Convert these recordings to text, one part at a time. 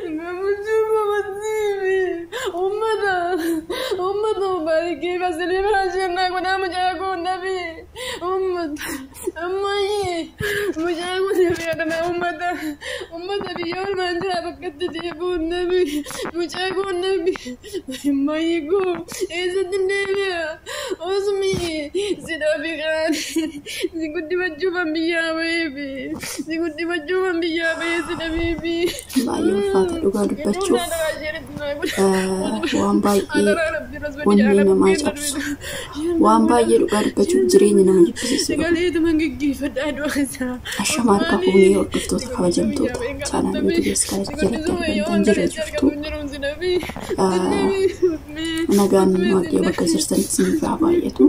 Gammachuu qabasiifi uummata uummata baay'ee basilii baashannaa godhaa mucaa koo nabi uummata ammayyee mucaa koo nabi adana uummata uummata biyya olmaan jira bakkatti deebi'u nabi mucaa koo nabi ammayyee koo eessatti deebi'a osumii si dhabi qaani si guddifachuufan biyyaa baheefi si guddifachuufan biyyaa bahee si dhabeefi. Baay'ee ulfaata dhugaa dubbachuuf, waan baay'ee onnee namaa cabsu, waan baay'ee dhugaa dubbachuuf jireenya nama jibbisiisu. Ashama harka fuunee hordoftoota kabajamtoota chaanaal yuutuubii kanatti jalatti argamtan jirra jirtu. Nagaan Waaqayyo bakka jirtanitti isiniif haa baay'atu.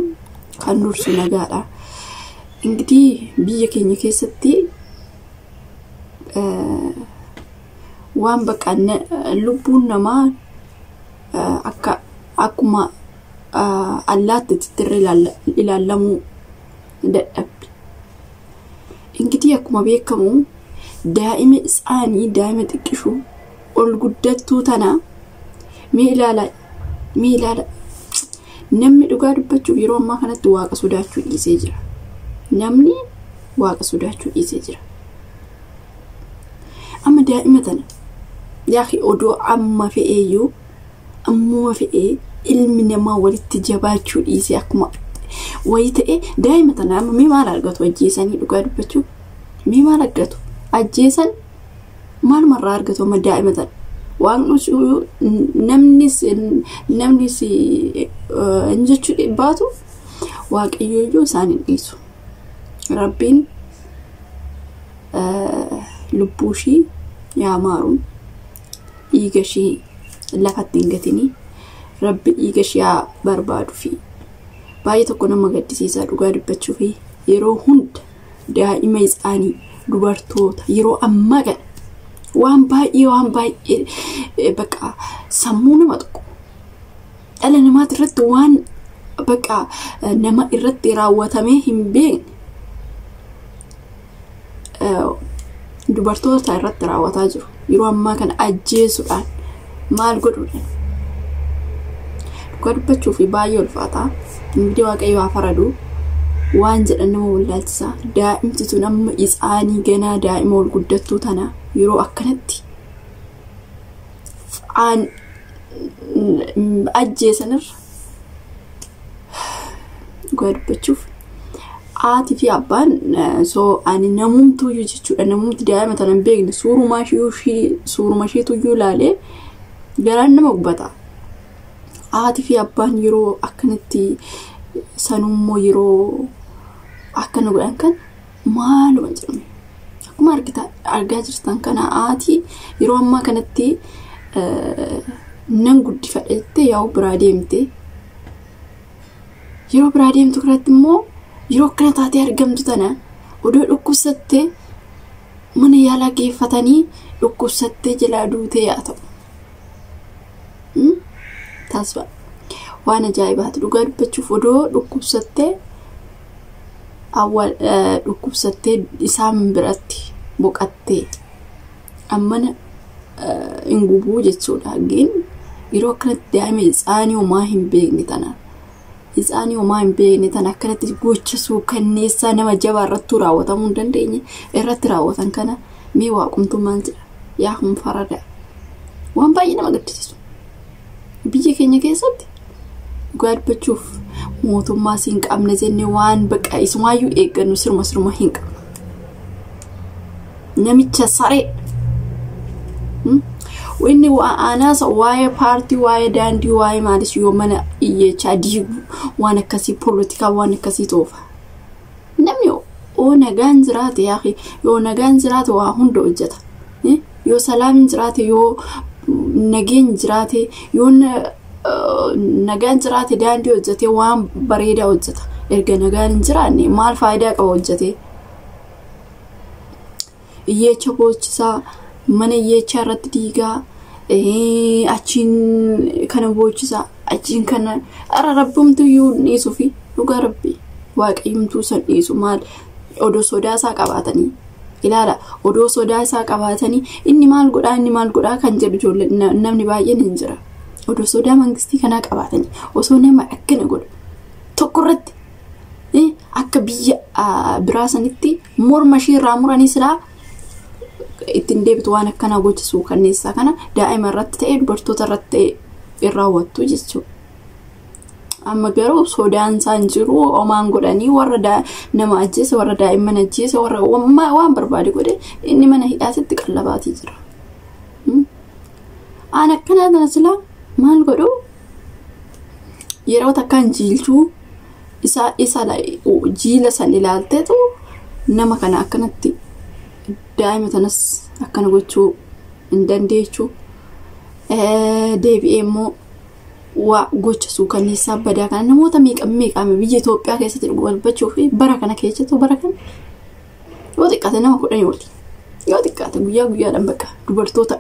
Kan dursu nagaadha. Ingidihi biyya keenya keessatti waan bakka lubbuun namaa akka akkuma allaattiitti irra ilaalamuu dadhabde. Ingidihi akkuma beekamu daa'ima isaanii daa'ima xiqqishuu ol guddattuu tana mee ilaala, mee ilaala. Namni dhugaa dubbachuuf yeroo ammaa kanatti waaqa sodaachuu dhiisee jira. Namni waaqa sodaachuu dhiisee jira. Amma daa'ima tana yaaqi odoo amma fe'eeyyuu ammuma fe'ee ilmi namaa walitti jabaachuu dhiisee akkuma wayii ta'e daa'ima tana amma mee maal argatu ajjeesanii? Dhugaa dubbachuu mee maal argatu ajjeesan? Maalumarraa argatu amma daa'ima tana? Waaqni namnis namnis hin jechuu baatu waaqayyooyyuu isaan hin dhiisu. Rabbiin lubbuu ishii yaa maaru, dhiiga ishii lafatti hin gatinii, rabbi dhiiga ishii haa barbaadu. Fi baay'ee tokko nama gaddisiisaa dhugaa dubbachuu fi yeroo hunda daa'ima isaanii, dubartoota yeroo ammaa kana waan baay'ee waan baay'ee bakka sammuu nama tokko dhala namaati irratti waan bakka nama irratti raawwatamee hin beekne dubartoota irratti raawwataa jiru. Yeroo ammaa kana ajjeesuudhaan maal godhuudhaan dhugaa dubbachuu fi baay'ee ulfaataa. Ingidihi waaqayyo haa faradu waan jedhan nama wallaalchisaa. Daa'imti tun amma isaanii ganaa daa'ima ol guddattuu tana yeroo akkanatti aan ajjeesanirra dhugaa dubbachuuf haati fi abbaan soo ani namumtuyyuu jechuudha, namumti daa'ima tana hin beekne suuruma isheetuyyuu ilaalee garaan nama gubata. Haati fi abbaan yeroo akkanatti sanummoo yeroo akkana godhan kan maaluma jedhame. Akkuma argaa jirtan kana haati yeroo ammaa kanatti nan guddifadha jettee yaa'u biraa deemte. Yeroo biraa deemtu kanatti immoo yeroo akkana taatee argamtu tana odoo dhukkubsattee mana yaalaa geeffatanii dhukkubsattee jalaa duutee yaa ta'u. Taasifa waan ajaa'ibaati dhugaa dubbachuuf odoo dhukkubsattee dhukkubsattee isaan biratti boqattee ammana hin gubuu jechuudha. Gin yeroo akkanatti daa'ima isaanii homaa hin beekne tana isaanii homaa hin beekne tana akkanatti gocha suukanneessaa nama jabaa irrattuu raawwatamuu hin dandeenye irratti raawwatan kana mee waaqumtuu maal jedha? Yaa hun farada. Waan baay'ee nama gaddisiisu. Biyya keenya keessatti dhugaa dubbachuuf mootummaa siin qabna jennee waan bakka isumaayyuu eeggannu sirma sirma hin qabnu. Namicha saree. Inni aanaasa waa'ee paartii, waa'ee daandii, waa'ee maalis yoo mana iyyechaa diigu waan akkasii poolitikaa waan akkasii toofa. Namni yoo nagaan jiraate yaaqi yoo nagaan jiraate waa hunda hojjeta. Yoo salaamin jiraate, yoo nageenyi jiraate, yoo nagaan jiraate daandii hojjetee waan bareedaa hojjeta. Erga nagaan hin jiraanne maal faayidaa qaba hojjetee? Iyyeecha boochisaa, mana iyyeechaa irratti diigaa, achiin kana boochisaa, achiin kana ara rabbumtu iyyuu dhiisuu fi dhugaa rabbi waaqayyumtuu san dhiisu maal odoo sodaasaa qabaatanii. Ilaala, odoo sodaa isaa qabaatanii inni maal godhaa, inni maal godhaa kan jedhu ijoollee namni baay'een hin jira. Odoo sodaa mangistii kanaa qabaatanii osoo nama akkana godhu tokko irratti akka biyya biraa sanitti morma ishee irraa muranii silaa ittiin deebitu. Waan akkanaa gochisuu kanneessaa kana daa'ima irratti ta'ee dubartoota irratti ta'ee hin raawwattu jechuudha. Amma garuu sodaan isaan jiru omaan godhanii warra nama ajjeese, warra daa'imman ajjeese, warra waan barbaade godhe inni mana hidhaatitti qallabaatii jira. Aan akkanaa tana silaa maal godhu? Yeroo takkaan jiilchuu isa jiila san ilaalteetu nama kana akkanatti daa'ima tanas akkana gochuu hin dandeechu. Deebi'ee immoo waa gocha suukanneessaa badaa kana namoota meeqa meeqaame biyya Itoophiyaa keessatti dubbachuu fi bara kana keessattuu bara kana yoo xiqqaate nama 10 oli. Yoo xiqqaate guyyaa guyyaadhaan bakka dubartoota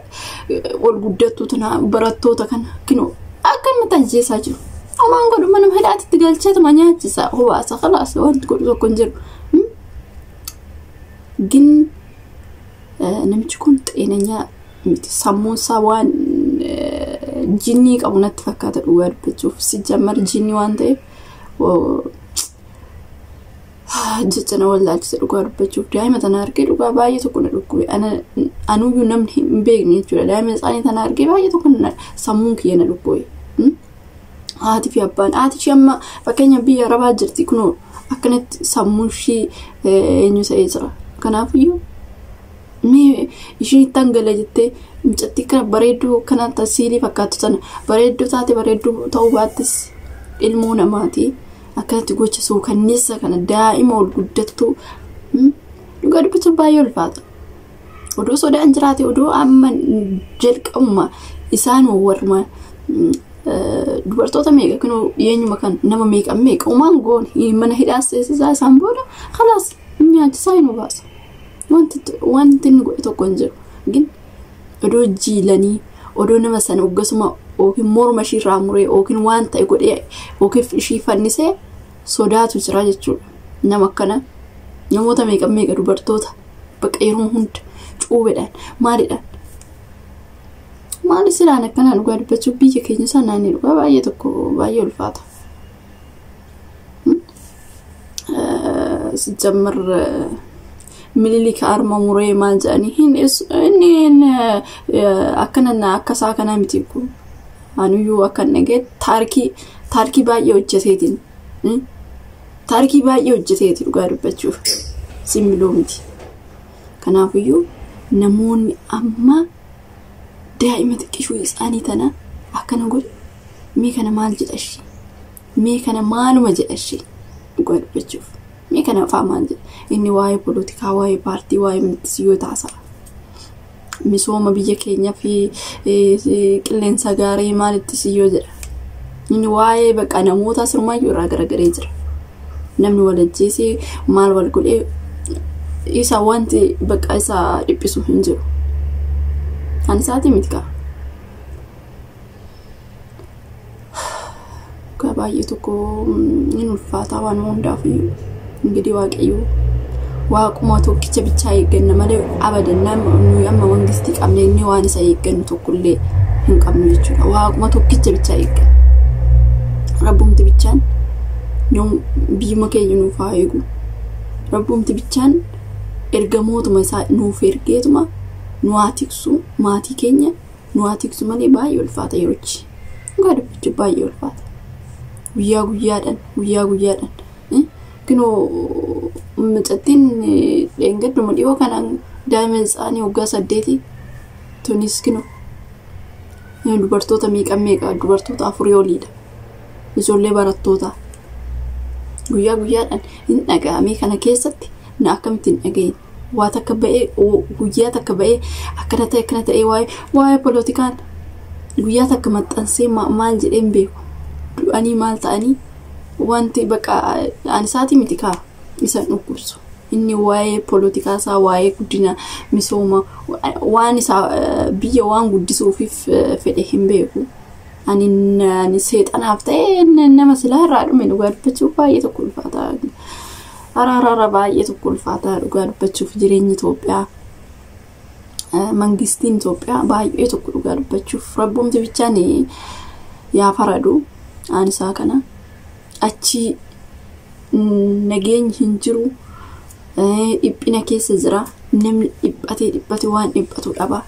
ol guddattuu tana, barattoota kana kinoo akkanumatti ajjeesaa jiru. Homaan godhu, mana hidhaatitti galcheetuma nyaachisa, hubaasa, khalaas, wanti godhu tokko hin jiru. Gin namichi kun xeenanyaa miti, sammuun isaa waan jinnii qabu natti fakkaata dhugaa dubbachuuf. Si jammar jinnii waan ta'eef jecha na wallaalchise dhugaa dubbachuuf. Daa'ima tana argee dhugaa baay'ee tokko na dhukkube. Anuyyuu namni hin beekne jechuudha. Daa'ima isaanii tana argee baay'ee tokko sammuun kiyya na dhukkube. Haati fi abbaan haati ishee amma fakkeenya biyya arabaa jirti, kunoo akkanatti sammuun ishee eenyu ta'ee jira. Kanaafiyyuu mee ishiin itti hangala jettee mucattii kana bareedduu kana siilii fakkaattu sana, bareedduu taate bareedduu ta'uu baattis ilmoo namaati. Akkanatti gocha suukanneessa kana daa'ima ol guddattuu dhugaa dubbachuuf baay'ee ulfaata. Odoo sodaan jiraate, odoo amma jalqabuma isaan warma dubartoota meeqa kunoo dhiyeenyuma kan nama meeqa meeqa uumaan goon mana hidhaas seesisaa, isaan booda khalaas nyaachisaa hin baasa. Wanti inni godhe tokko hin jiru. Gin odoo jiilanii, odoo nama sana hoggasuma yookiin morma ishii irraa muree yookiin waan ta'e godhee yookiin ishii fannisee sodaatu jira jechuudha. Nama akkana namoota meeqa meeqa dubartoota bakka yeroo hunda cuubeedhaan maalidhaan maali silaan akkanaa dhugaa dubbachuu biyya keenya sanaan dhugaa baay'ee tokko baay'ee ulfaata. Sijjammar Minilika arma muree maal jedhanii hin inni akkana akka isaa kanaa miti kun. Anuyyuu akka dhagee taarikii baay'ee hojjeteetiin, taarikii baay'ee hojjeteeti dhugaa dubbachuuf simbiroo miti. Kanaafiyyuu namoonni amma daa'ima xiqqishuu isaanii tana akkana godhe, mee kana maal jedha ishee? Mee kana maaluma jedha ishee dhugaa dubbachuuf? Mee kana afaan maal jedha? Inni waa'ee polotikaa, waa'ee paartii, waa'ee miti taasa'a. Misooma biyya keenyaa fi qilleensa gaarii maalitti siyyoo jedha. Inni waa'ee bakka namoota sirmaayyuu irraa garagaree jira. Namni wal ajjeesee maal wal godhee isa wanti bakka isa dhiphisu hin jiru. Kan isaatii miti kaa. Baay'ee tokko hin ulfaataa waan hundaaf iyyuu. Ingidihi Waaqayyo waaquma tokkicha bichaa eegganna malee abadan nuyi amma mangistii qabne inni waan isa eeggannu tokkollee hin qabnu jechuudha. Waaquma tokkicha bichaa eegganna. Rabbumti bichaan biyyuma keenya nuuf haa eegu. Rabbumti bichaan ergamootuma isaa nuuf ergeetuma nu haa tiksu, maatii keenya nu haa tiksu malee baay'ee ulfaata yerochi. Dhugaa dubbachuu baay'ee ulfaata. Guyyaa guyyaadhaan, guyyaa guyyaadhaan. Kinoo mucattiin dheengadduma dhiyoo kanaan daa'ima isaanii waggaa 8 tunis, kinoo dubartoota meeqa meeqa, dubartoota afurii oliidha. Ijoollee barattoota guyyaa guyyaadhaan hin dhaga'amee kana keessatti na akkamitti hin dhagahin? Waa takka ba'ee, guyyaa takka ba'ee akkana ta'e, akkana ta'e, waa'ee polotikaan guyyaa takka maxxansee maal jedhee hin beeku. Du'anii maal ta'anii wanti bakka ani isaatii miti kaa isa dhukkubsu. Inni waa'ee polotikaa isaa, waa'ee guddina misooma waan isaa biyya waan guddisuufiif fedhe hin beeku. Ani seexanaaf ta'e nama silaa irraa dhume dhugaa dubbachuuf baay'ee tokko ulfaata. Araara baay'ee tokko ulfaataa dhugaa dubbachuuf jireenyi Itoophiyaa mangistiin Itoophiyaa baay'ee tokko dhugaa dubbachuuf rabbumti bichaan yaa faradu aan isaa kana achi nageenyi hin jiru dhiphina keessa jira namni dhiphatee waan dhiphatu dhaba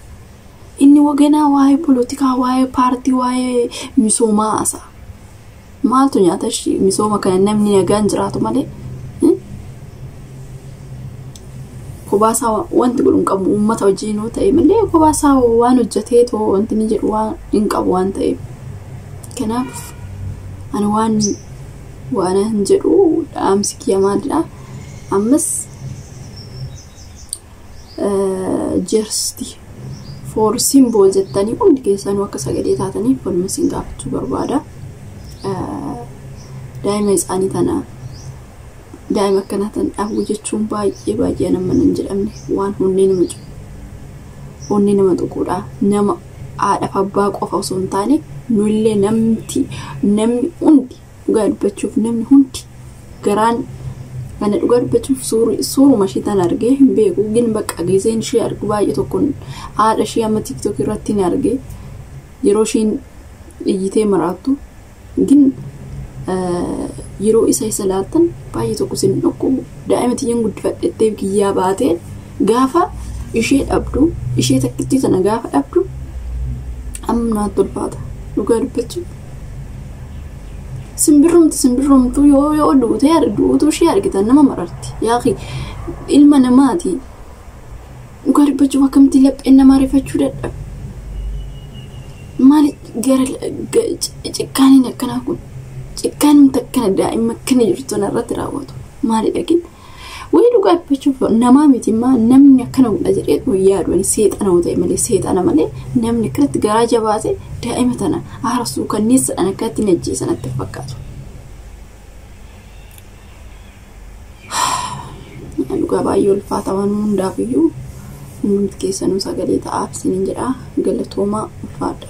inni waganaa waa'ee polotikaa waa'ee paartii waa'ee misoomaa asa maaltu nyaata misooma kana namni nagaan jiraatu malee Kobaasaa wanti godhu hin qabu uummata wajjin yoo ta'e malee kobaasaa waan hojjetee too wanti ni jedhu waan hin qabu waan ta'eef. Kanaaf ani waan hin jedhu dhaamsi kiyya maalidha? Ammas justice for Simboo jettanii hundi keessanuu akka sagalee taataniif waluma isin gaafachuu barbaada. Daa'ima isaanii tana daa'ima akkanaa tan dhabuu jechuun baay'ee baay'ee nama hin jedhamne waan onnee nama tuquudha. Nama haadhaaf abbaa qofa osoo hin taane nullee namni hundi dhugaa dubbachuuf namni hundi garaan kana dhugaa dubbachuuf suuruma ishee tan argee hin beeku gin bakka geesseen ishee argu baay'ee tokkoon haadha ishee amma TikTok irratti ni argee yeroo isheen iyyitee maraattu gin yeroo isa laattan baay'ee tokko sin dhukkubu daa'ima tiyyeen guddifadhettee kiyyaa baatee gaafa ishee dhabdu ishee takkittii sana gaafa dhabdu amma naatti ulfaata dhugaa dubbachuuf. Simbirrumtu yoo duutee duutuu ishee argitan nama mararti. Yaaqi ilma namaati dhugaa dubbachuuf akkamitti lapheen namaa rifachuu dadhabe. Maali gara cikkaaniin akkanaa kun cikkaanumti akkana daa'ima akkana jirtu irratti raawwatu maali dhagin wayii dhugaa dubbachuuf namaa miti immoo namni akkana godha jedhee yaadu ani seexana ta'e malee seexana malee namni akkanatti garaa jabaate daa'ima tana aarsuu kanneessadhaan akkatti hin ajjeesan natti fakkaatu. Dhugaa baay'ee ulfaata waan hundaaf iyyuu hundumti keessanuu sagalee ta'aaf isiniin jedha galatoomaa ulfaadha.